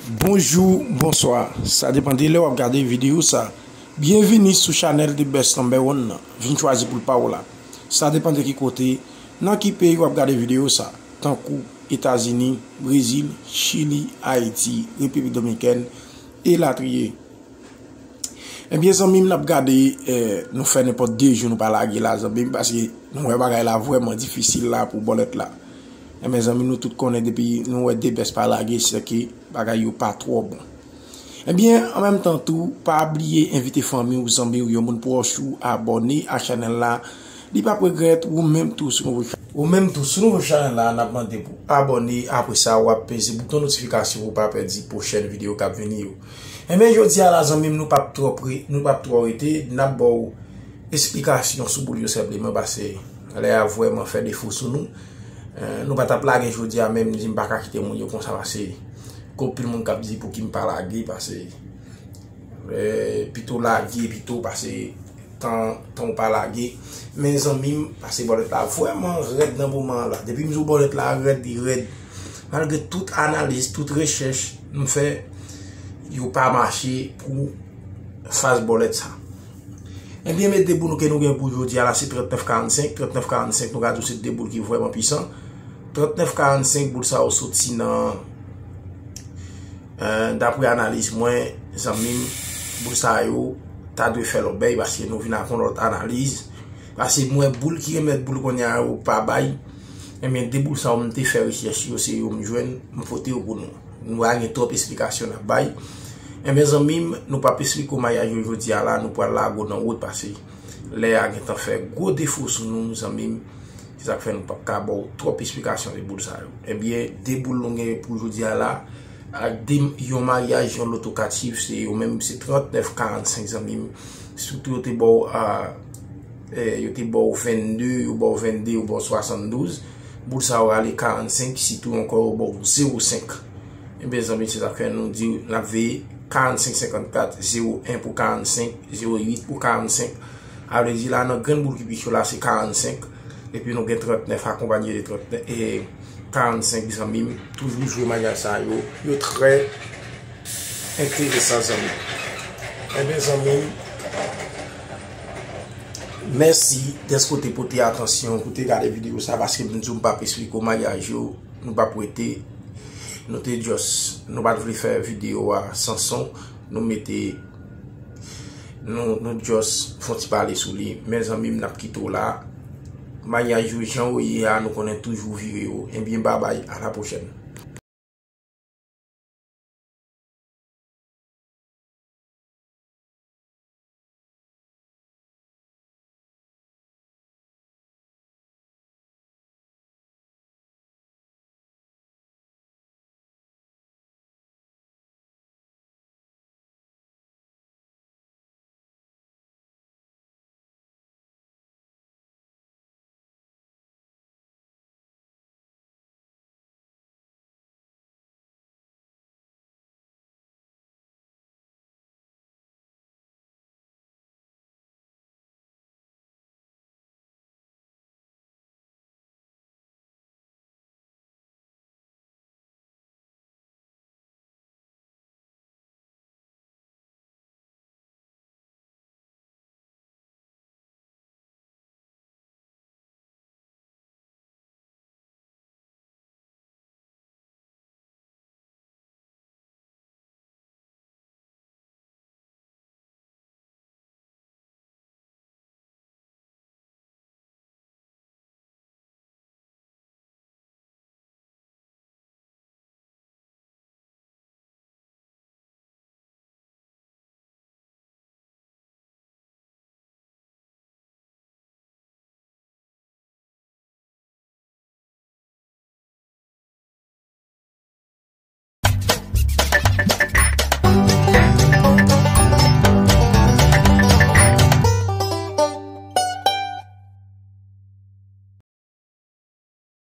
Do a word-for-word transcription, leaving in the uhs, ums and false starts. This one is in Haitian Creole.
Bonjou, bonswa. Sa depann de lè w ap gade videyo sa. Byenvini sou chanèl The Best Number One nan. Vin chwazi pou l pa w la. Sa depann de ki kote, nan ki peyi w ap gade videyo sa, tankou Etazini, Brezil, Chili, Ayiti, Repiblik Dominikèn, elatriye. Ebyen, zanmi m, n ap gade, eh, nou fè nenpòt de jou nou pa lage la, zanmi m, paske nou wè bagay la vrèman difisil la pou bòlèt la. Ebyen, zanmi m, nou tout konnen depi nou wè The Best pa lage, se ke bagay yo pa twò bon. Ebyen, an menm tan tou, pa bliye envite fanmi w, zanmi w, yon moun pwòch ou, abòne a chanèl la. Li p ap regrèt, ou menm tou sou nouvo, ou menm tou sou nouvo chanèl la, n ap mande pou abòne, apre sa, w ap peze bouton notifikasyon pou w pa pèdi pwochèn videyo k ap vini yo. Ebyen, jodi a la, zanmi m, nou p ap twò pre, nou p ap twò rete, n ap ba w esplikasyon sou boul yo senpleman, paske lè a vrèman fè defo sou nou. Eh, nou pa t ap lage jodi a, menm di m pa ka kite moun yo konsa, paske gen anpil moun k ap di pou ki m pa lage, paske, eh, pito lage, pito pase tan, tan w pa lage. Men zanmi m, pase bòlèt la vrèman rèd nan moman an la. Depi m di w bòlèt la rèd, li rèd. Malgre tout analiz, tout rechèch m fè, yo pa mache pou faz bòlèt sa. Ebyen, men de boul ke nou gen pou jodi a la, se trannèf karannsenk. Trannèf karannsenk, nou ka di w se de boul ki vrèman pwisan. Trannèf karannsenk, boul sa yo soti nan, eh, dapre analiz mwen, zanmi m, boul sa yo ta dwe fè lòbèy, paske nou vin ak yon lòt analiz. Paske mwen, boul ki remèt boul kounye a yo pa bay. Ebyen, de boul sa yo, m te fè rechèch yo, se yo m jwenn, m pote yo pou nou. Nou pa gen twòp esplikasyon n ap bay. Ebyen, zanmi m, nou p ap esplike w maryaj yo jodi a la, nou pral lage w nan wout, paske lè a gentan fè gwo defo sou nou, zanmi m. Se sa k fè nou p ap ka ba w twòp esplikasyon de boul sa yo. Ebyen, de boul nou gen pou jodi a la, ak de, yon maryaj, yon loto kat chif, se yo menm, se trannèf karannsenk, zanmi m. Sitou yo te ba w, a, eh, yo te ba w vennde, yo ba w vennde, yo ba w swasanndouz. Boul sa yo rale karannsenk, sitou ankò yo ba w zewo senk. Ebyen, zanmi, se sa k fè nou di n ap veye karannsenk senkannkat, zewo en pou karannsenk, zewo uit pou karannsenk. A vle di la, nan grenn boul ki pi cho la, se karannsenk. Epi nou gen trannèf akonpanye de trannèf, e karannsenk, zanmi m. Toujou jwe maryaj sa yo. Yo trè enteresan, zanmi m. Ebyen, zanmi m, mèsi dèske w te pote atansyon pou te gade videyo sa, paske m di w m p ap esplike w maryaj yo, nou p ap rete. Nou te just, nou pa t vle fè videyo a san son, nou mete, nou, nou just fè yon ti pale sou li. Men zanmi m, n ap kite w la. Maryaj yo jan yo ye a, nou konnen toujou vire yo. Ebyen, babay, a la pwochèn.